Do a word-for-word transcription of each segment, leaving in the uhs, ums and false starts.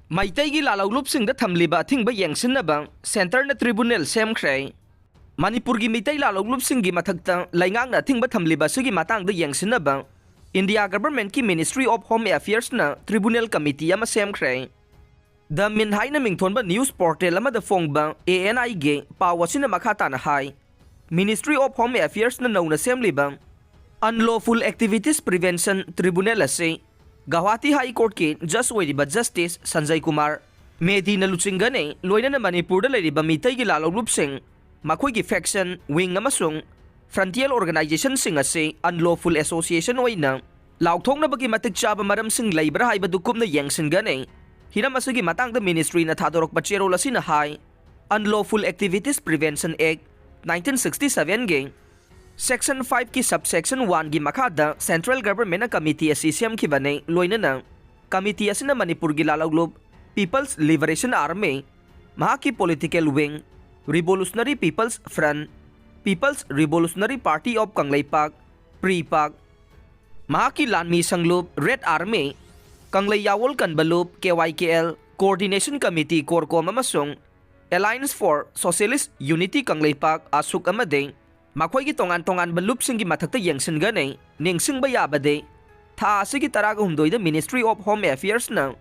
ꯃꯩꯇꯩꯒꯤ ꯂꯥꯂꯧꯂꯨꯞꯁꯤꯡꯗ ꯊꯝꯂꯤꯕ ꯑꯊꯤꯡꯕ ꯌꯦꯡꯁꯤꯟꯅꯕ ꯁꯦꯟꯇꯔꯅ ꯇ꯭ꯔꯤꯕꯨꯅꯦꯜ ꯁꯦꯝꯈ꯭ꯔꯦ꯫ ꯃꯅꯤꯄꯨꯔꯒꯤ ꯃꯤꯇꯩ ꯂꯥꯂꯧꯂꯨꯞꯁꯤꯡꯒꯤ ꯃꯊꯛꯇ ꯂꯩꯉꯥꯛꯅ ꯑꯊꯤꯡꯕ ꯊꯝꯂꯤꯕ ꯑꯁꯤꯒꯤ ꯃꯇꯥꯡꯗ ꯌꯦꯡꯁꯤꯟꯅꯕ ꯏꯟꯗꯤꯌꯥ ꯒꯚꯔꯟꯃꯦꯟꯠꯀꯤ ꯃꯤꯅꯤꯁꯇ꯭ꯔꯤ ꯑꯣꯐ ꯍꯣꯝ ꯑꯦꯐꯤꯌꯔꯁꯅ ꯇ꯭ꯔꯤꯕꯨꯅꯦꯜ ꯀꯃꯤꯇꯤ ꯑꯃ ꯁꯦꯝꯈ꯭ꯔꯦ꯫ ꯗ ꯃꯤꯟ ꯍꯥꯏꯅ ꯃꯤꯡꯊꯣꯟꯕ ꯅ꯭ꯌꯨꯁ ꯄꯣꯔꯇꯦꯜ ꯑꯃꯗ ꯐꯣꯡꯕ ꯑꯦ ꯑꯦꯟ ꯑꯥꯏꯒꯤ ꯄꯥꯎ ꯑꯁꯤꯅ ꯃꯈꯥ ꯇꯥꯅ ꯍꯥꯏ, ꯃꯤꯅꯤꯁꯇ꯭ꯔꯤ ꯑꯣꯐ ꯍꯣꯝ ꯑꯦꯐꯤꯌꯔꯁꯅ ꯅꯧꯅ ꯁꯦꯝꯂꯤꯕ ꯑꯟꯂꯣꯐꯨꯜ ꯑꯦꯛꯇꯤꯚꯤꯇꯤꯁ ꯄ꯭ꯔꯤꯚꯦꯟꯁꯟ ꯇ꯭ꯔꯤꯕꯨꯅꯦꯜ ꯑꯁꯤ ꯒꯧꯍꯥꯇꯤ ꯍꯥꯏ ꯀꯣꯔꯠꯀꯤ ꯖꯖ ꯑꯣꯏꯔꯤꯕ ꯖꯁꯇꯤꯁ ꯁꯟꯖꯌ ꯀꯨꯃꯥꯔ ꯃꯦꯙꯤꯅ ꯂꯨꯆꯤꯡꯒꯅꯤ, ꯂꯣꯏꯅꯅ ꯃꯅꯤꯄꯨꯔꯗ ꯂꯩꯔꯤꯕ ꯃꯤꯇꯩꯒꯤ ꯂꯥꯂꯧꯂꯨꯞꯁꯤꯡ, ꯃꯈꯣꯏꯒꯤ ꯐꯦꯛꯁꯟ, ꯋꯤꯡ ꯑꯃꯁꯨꯡ ꯐ꯭ꯔꯟꯇꯤꯌꯔ ꯑꯣꯔꯒꯅꯥꯏꯖꯦꯁꯟꯁꯤꯡ ꯑꯁꯤ ꯑꯟꯂꯣꯐꯨꯜ ꯑꯦꯁꯣꯁꯤꯌꯦꯁꯟ ꯑꯣꯏꯅ ꯂꯥꯎꯊꯣꯛꯅꯕꯒꯤ ꯃꯇꯤꯛ ꯆꯥꯕ ꯃꯔꯝꯁꯤꯡ ꯂꯩꯕ꯭ꯔꯥ ꯍꯥꯏꯕꯗꯨ ꯀꯨꯞꯅ ꯌꯦꯡꯁꯤꯟꯒꯅꯤ꯫ ꯍꯤꯔꯝ ꯑꯁꯤꯒꯤ ꯃꯇꯥꯡꯗ ꯃꯤꯅꯤꯁꯇ꯭ꯔꯤꯅ ꯊꯥꯗꯣꯔꯛꯄ ꯆꯦꯔꯣꯜ ꯑꯁꯤꯅ ꯍꯥꯏ, Unlawful Activities Prevention Act nineteen sixty seven ꯒꯤ Section five ꯀꯤ Subsection one ꯒꯤ ꯃꯈꯥꯗ ꯁꯦꯟꯇ꯭ꯔꯦꯜ ꯒꯚꯔꯟꯃꯦꯟꯠꯅ ꯀꯃꯤꯇꯤ ꯑꯁꯤ ꯁꯦꯝꯈꯤꯕꯅꯤ, ꯂꯣꯏꯅꯅ ꯀꯃꯤꯇꯤ ꯑꯁꯤꯅ ꯃꯅꯤꯄꯨꯔꯒꯤ ꯂꯥꯂꯧꯂꯨꯞ People's Liberation Army, ꯃꯍꯥꯛꯀꯤ political wing Revolutionary People's Front, People's Revolutionary Party of Kangleipak, PREPAK, ꯃꯍꯥꯛꯀꯤ ꯂꯥꯟꯃꯤ ꯁꯪꯂꯨꯞ red army, Kanglei Yawol Kanna Lup K Y K L, coordination committee CorCom ꯑꯃꯁꯨꯡ Alliance for Socialist Unity Kangleipak, ꯑꯁꯨꯛ ꯑꯃꯗꯤ ꯃꯈꯣꯏꯒꯤ ꯇꯣꯉꯥꯟ ꯇꯣꯉꯥꯟꯕ ꯂꯨꯞꯁꯤꯡꯒꯤ ꯃꯊꯛꯇ ꯌꯦꯡꯁꯤꯟꯒꯅꯤ꯫ ꯅꯤꯡꯁꯤꯡꯕ ꯌꯥꯕꯗꯤ, ꯊꯥ ꯑꯁꯤꯒꯤ ꯇꯔꯥꯍꯨꯝꯗꯣꯏꯗ Ministry of Home Affairsꯅ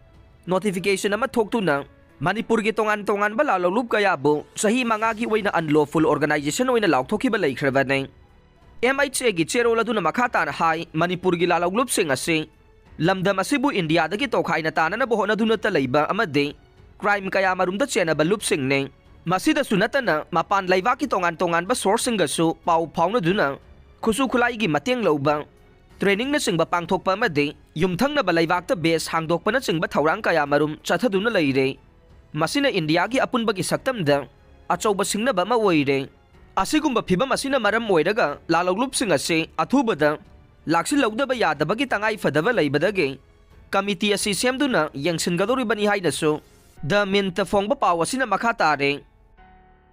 notification ꯑꯃ ꯊꯣꯛꯇꯨꯅ ꯃꯅꯤꯄꯨꯔꯒꯤ ꯇꯣꯉꯥꯟ ꯇꯣꯉꯥꯟꯕ ꯂꯥꯂꯧꯂꯨꯞ ꯀꯌꯥꯕꯨ ꯆꯍꯤ ꯃꯉꯥꯒꯤ ꯑꯣꯏꯅ unlawful organization ꯑꯣꯏꯅ ꯂꯥꯎꯊꯣꯛꯈꯤꯕ ꯂꯩꯈ꯭ꯔꯕꯅꯤ꯫ ꯑꯦꯝ ꯑꯩꯆ ꯑꯦꯒꯤ ꯆꯦꯔꯣꯜ ꯑꯗꯨꯅ ꯃꯈꯥ ꯇꯥꯅ ꯍꯥꯏ, ꯃꯅꯤꯄꯨꯔꯒꯤ ꯂꯥꯂꯧꯂꯨꯞꯁꯤꯡ ꯑꯁꯤ ꯂꯝꯗꯝ ꯑꯁꯤꯕꯨ ꯏꯟꯗꯤꯌꯥꯗꯒꯤ ꯇꯣꯈꯥꯏꯅ ꯇꯥꯅꯅꯕ ꯍꯣꯠꯅꯗꯨꯅꯇ ꯂꯩꯕ ꯑꯃꯗꯤ ꯀ꯭ꯔꯥꯏꯝ ꯀꯌꯥ ꯃꯔꯨꯝꯗ ꯆꯦꯟꯅꯕ ꯂꯨꯞꯁꯤꯡꯅꯤ꯫ ꯃꯁꯤꯗꯁꯨ ꯅꯠꯇꯅ ꯃꯄꯥꯟ ꯂꯩꯕꯥꯛꯀꯤ ꯇꯣꯉꯥꯟ ꯇꯣꯉꯥꯟꯕ ꯁꯣꯔꯁꯁꯤꯡꯒꯁꯨ ꯄꯥꯎ ꯐꯥꯎꯅꯗꯨꯅ ꯈꯨꯠꯁꯨ ꯈꯨꯠꯂꯥꯏꯒꯤ ꯃꯇꯦꯡ ꯂꯧꯕ, ꯇ꯭ꯔꯦꯅꯤꯡꯅꯆꯤꯡꯕ ꯄꯥꯡꯊꯣꯛꯄ ꯑꯃꯗꯤ ꯌꯨꯝꯊꯪꯅꯕ ꯂꯩꯕꯥꯛꯇ ꯕꯦꯁ ꯍꯥꯡꯗꯣꯛꯄꯅꯆꯤꯡꯕ ꯊꯧꯔꯥꯡ ꯀꯌꯥ ꯃꯔꯨꯝ ꯆꯠꯊꯗꯨꯅ ꯂꯩꯔꯦ꯫ ꯃꯁꯤꯅ ꯏꯟꯗꯤꯌꯥꯒꯤ ꯑꯄꯨꯟꯕꯒꯤ ꯁꯛꯇꯝꯗ ꯑꯆꯧꯕ ꯁꯤꯡꯅꯕ ꯑꯃ ꯑꯣꯏꯔꯦ꯫ ꯑꯁꯤꯒꯨꯝꯕ ꯐꯤꯚꯝ ꯑꯁꯤꯅ ꯃꯔꯝ ꯑꯣꯏꯔꯒ ꯂꯥꯂꯧꯂꯨꯞꯁꯤꯡ ꯑꯁꯤ ꯑꯊꯨꯕꯗ ꯂꯥꯛꯁꯤꯜꯍꯧꯗꯕ ꯌꯥꯗꯕꯒꯤ ꯇꯉꯥꯏ ꯐꯗꯕ ꯂꯩꯕꯗꯒꯤ ꯀꯃꯤꯇꯤ ꯑꯁꯤ ꯁꯦꯝꯗꯨꯅ ꯌꯦꯡꯁꯤꯟꯒꯗꯧꯔꯤꯕꯅꯤ ꯍꯥꯏꯅꯁꯨ ꯗ ꯃꯤꯟꯇ ꯐꯣꯡꯕ ꯄꯥꯎ ꯑꯁꯤꯅ ꯃꯈꯥ ꯇꯥꯔꯦ꯫